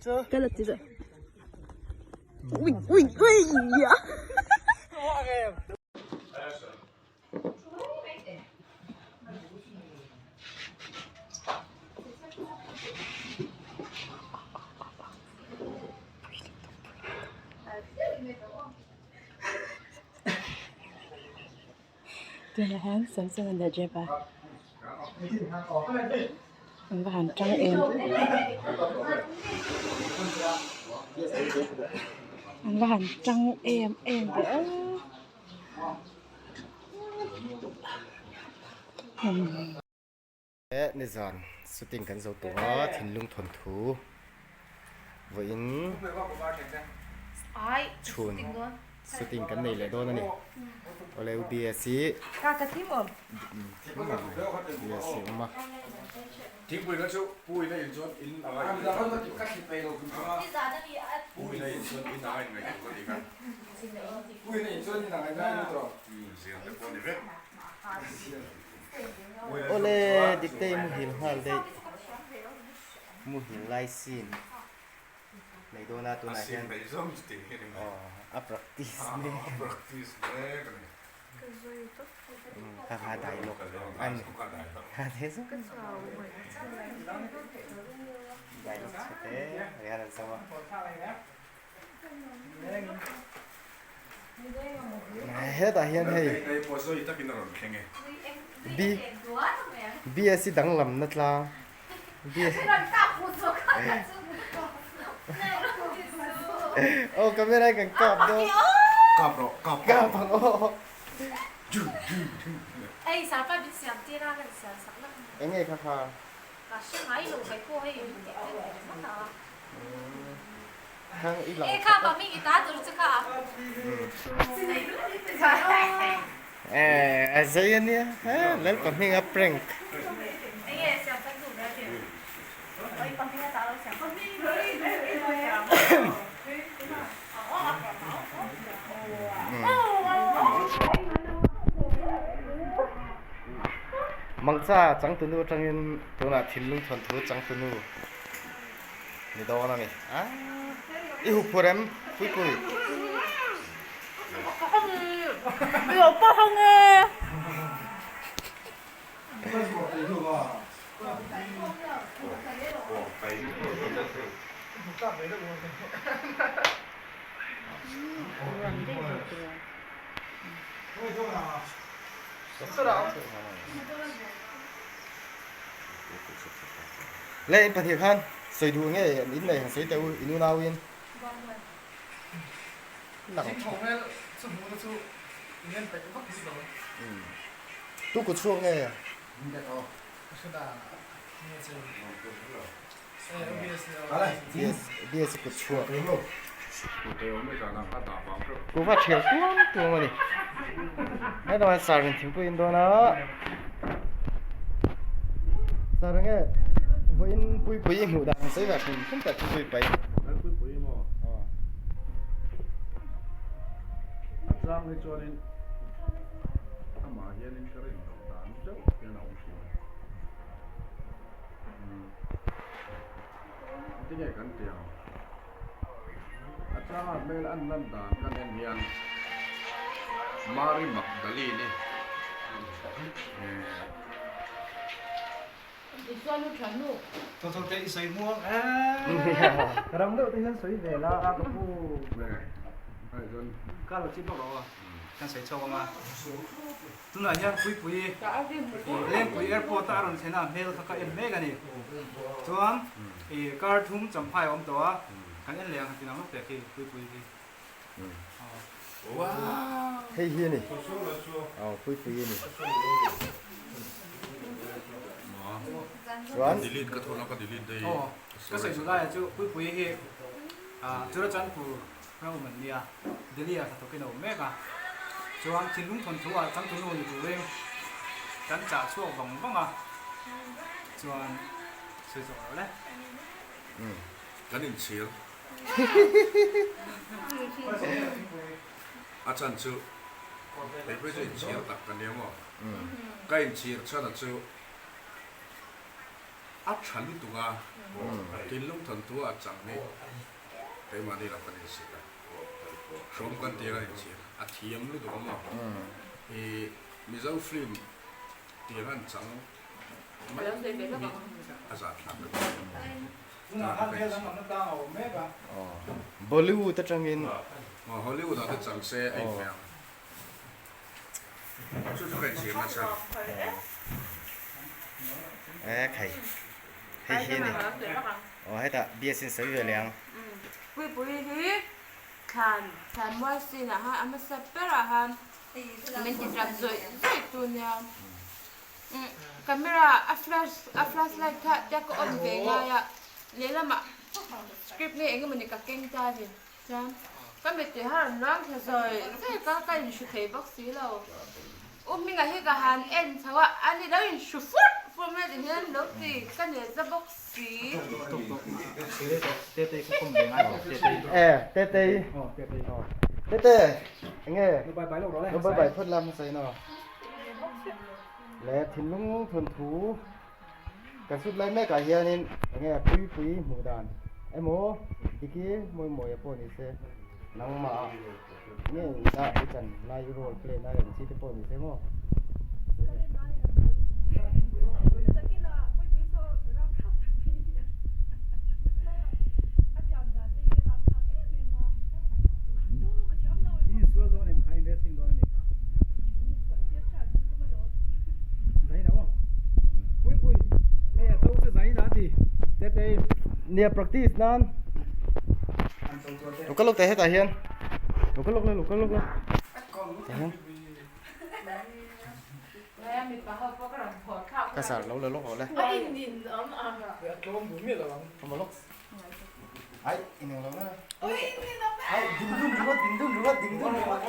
Ka la ti zawh. Ui ui ui ya. Tunah hian Samsung an dah tep a an va han tang em an va han tang em em ve aw. Nizan shooting kan zo tawh a thinlung thawnthu vawiin chhun shooting kan nei leh dawn a ni awle UBS hi UBS hi a awm a. Awle Diktei muhil nghal daih muhil lai scene nei dawn a tunah hian aw a practice mek a kha dialogue a ni dialogue chhe te rian an zo a. Hetah hian hei B BSc danglamna tlang B Aw camera in kan kap dawn Kap rawh kap kap ang aw Eng nge kha kha A zei a nia Lalpa hminga prank. Mangcha changtunu atangin tunah thinlung thawnthu changtunu. Ni dawn a ni. A i hup phur em? Pui pui. Le in pahnih khan sawi duh nge an in nei han sawi teh u in unau in lang tu kut chhuak nge BS kut chhuak kuhva thial tuam tuam a ni hetah hian sar in thingpui in dawn a sar enge vawiin puipui i hmuh dan ang sawi ve hrim hrim teh thingpui pai puipui maw a chang hi chuanin amah hianin ka rin loh dan deuh hian a awm thin a. Tinge kan ti ang? A changa hmel an lan dan kan en hian Mary Magdalene i Tunah hian Puipui Lengpui Airport a rawn thlen a, hmel kha ka en mek a ni. Chuan i kar thum Champhai a awm tawh a, kan en leh ang han ti nang lawk teh khi Puipui hi. Hei hi a ni. Aw Puipui a ni. Chuan Delete ka thawn a ka delete daih. Aw ka sawi duh laiah chu Puipui hi Churachandpur Ram awm an nia, Delhi ah hnathawkin a awm mek a. Chuan thinlung thawnthu ah changtunu ni turin kan chah chhuak vang vang a, chuan sawi zawh rawh le. Kan inchhir. A chhan chu kei phei chu inchhir tak ka nia maw? Ka inchhir chhan a chu. A tha lutuk a, thinlung thawnthu a chang hi keimahni lo kan insik a, hrawm kan tir a inchhir, a thiam lutuk a maw? I Mizo film tir an chang mai hi a zahthlak ka ti. Bollywood atangin. Hollywood ah te chang se a inhmeh ang. Chu chu ka inchhir nasa. E khai hei hi ani aw hetah bias in sawi ve leh ang. Puipui hi thlan thlan mual sin ah khan a hmasa ber ah khan min ti tap zawih zawih tu nia camera a flash a flash light kha tia ka on ve ngai a lehlamah script nge eng emawni ka keng ta a ni. Chuan ka mittui har an luang thla zawi zawi ka ka inhru thei bawk si lo. U Hminga hi ka han en chho a, ani lo inhru fur fur mai ti hian lo ti ka nel za bawk si. Tete enge lo bye bye phawt la hmasa in aw le thinlung thawnthu Kan sut lai mek ah hianin enge puipui hmuh dan emaw diki mawi mawi a pawh ni se nangmah ah nge dah i chan lai i role play lai ang chi te pawh ni se maw. Nia practice nan lo kal lawk teh hetah hian lo kal lawk la lo kal lawk la tah hian ka sar lo la lawk rawh le awm lawk ai ineng lo na ai ding dun ringawt ding dun ringawt ding dun ringawt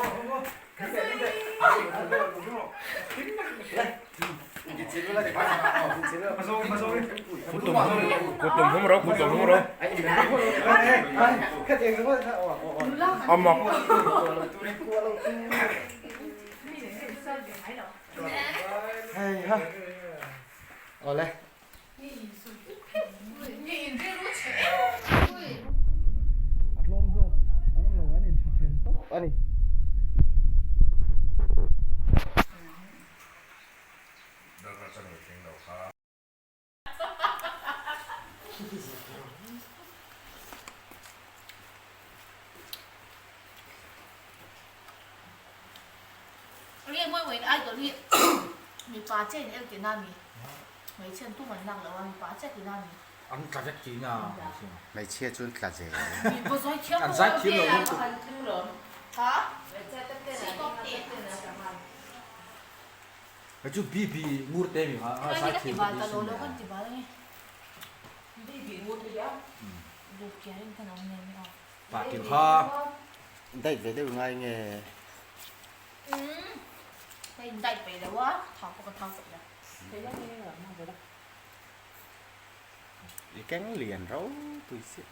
Hmeichhia chu an tla zel. An zaithiam lo lutuk. Hei chu BB ngur te mi kha a zaithiam ka ti sin nia. Pah kil kha. Dait ve deuh ngai nge. I keng lian ropui chiah.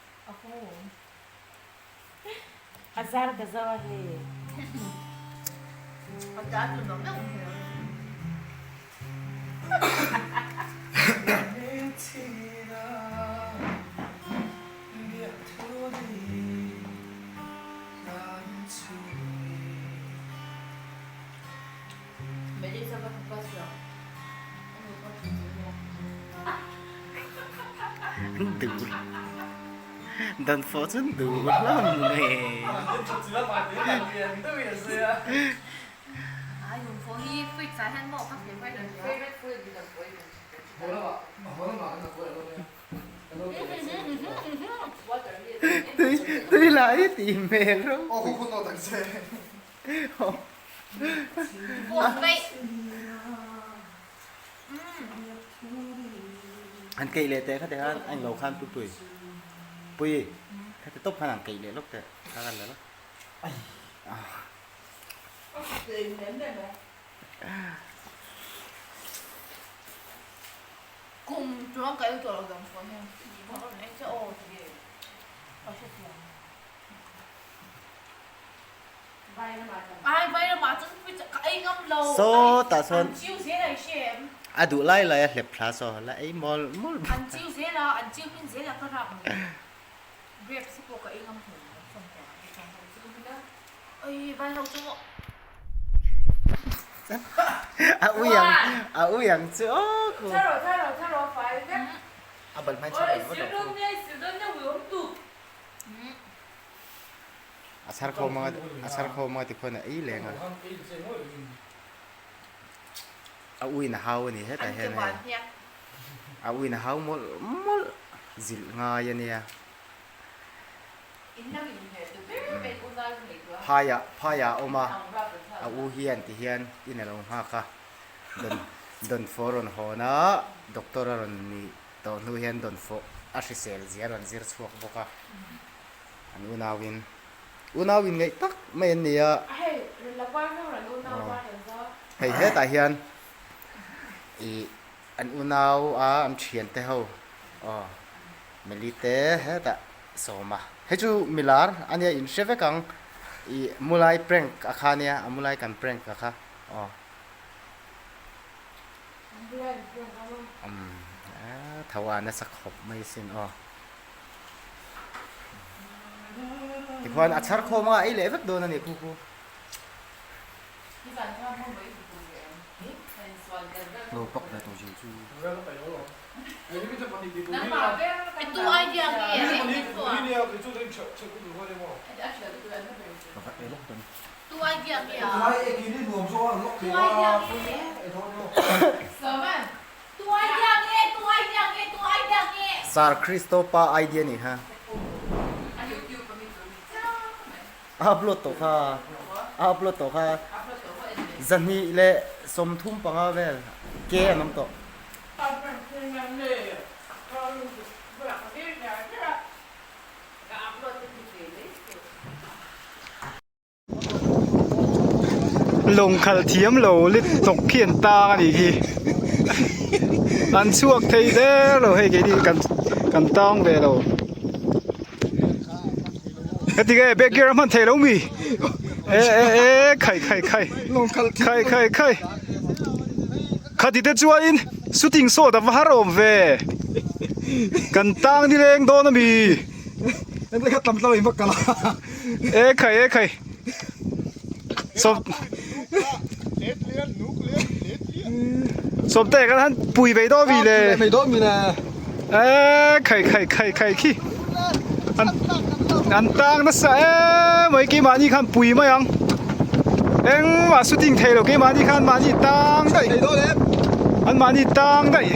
Duh dan fawh chu duh hlawm nge. Tui tui lai tih hmel ropui. An keih leh teh kha teh khan a englo khan pui pui pui kha ti tawp khan an keih leh lawk teh kha kan la lawk Saw tah sawn A duh lai lai a hlep thla saw la ei mawl mawl bawk. An chiu zel a, an chiu hmin zel a ka rap mai. Grapes hi pawh ka ei ngam hlawm lo sawm teh ang. Oi vai ho chu maw. A ui ang a ui ang chu aw khu. Thar rawh thar rawh thar rawh fai vek. A bal hmai chhar rawh vek rawh khu. A chhar khawm anga a chhar khawm anga tikhuan a ei leng a. A uin a hau a ni hetah hian hei a uin a hau mawlh mawlh zilh ngai a nia. Phaiah phaiah a awm a a u hian ti hian in a lo nghak a dawn dawnfawh a rawn hawn a doctor a rawn nih tawh hnu hian dawnfawh a hrisel zia a rawn zir chhuak bawk a an unauin Unau in ngaih tak mai an ni a. Hei hetah hian ih an unau a an thian te ho aw Meli te hetah sawm a. Hei chu milar a nia in hre vek ang ih mulai prank a kha nia a mulai kan prank a kha aw. Umm tho a nasa khawp mai sin aw. Tikhuan a chhar khawm anga ei leh vek dawn a ni khu khu. Sir Christo pa idea nih kha. A upload tawh kha a upload tawh kha zahnih leh 35 vel ke an awm tawh. Lawng khalh thiam lo lit hnawk khi an tang a nih khi an chhuak thei der lo hei keini kan kan tang ve lo heti nge back gear a hman thei lo mi e e e khai khai khai khai khai khai khati te chuanin shooting shot a va har awm ve kan tang nileng dawn a mi. E khai e khai sawm sawm te kan han pui ve dawn mi le e khai khai khai khai khi an an tang nasa em mai keimahni khan pui mai ang engmah shooting thei lo keimahni khan mahni tang daih an mahni tang daih.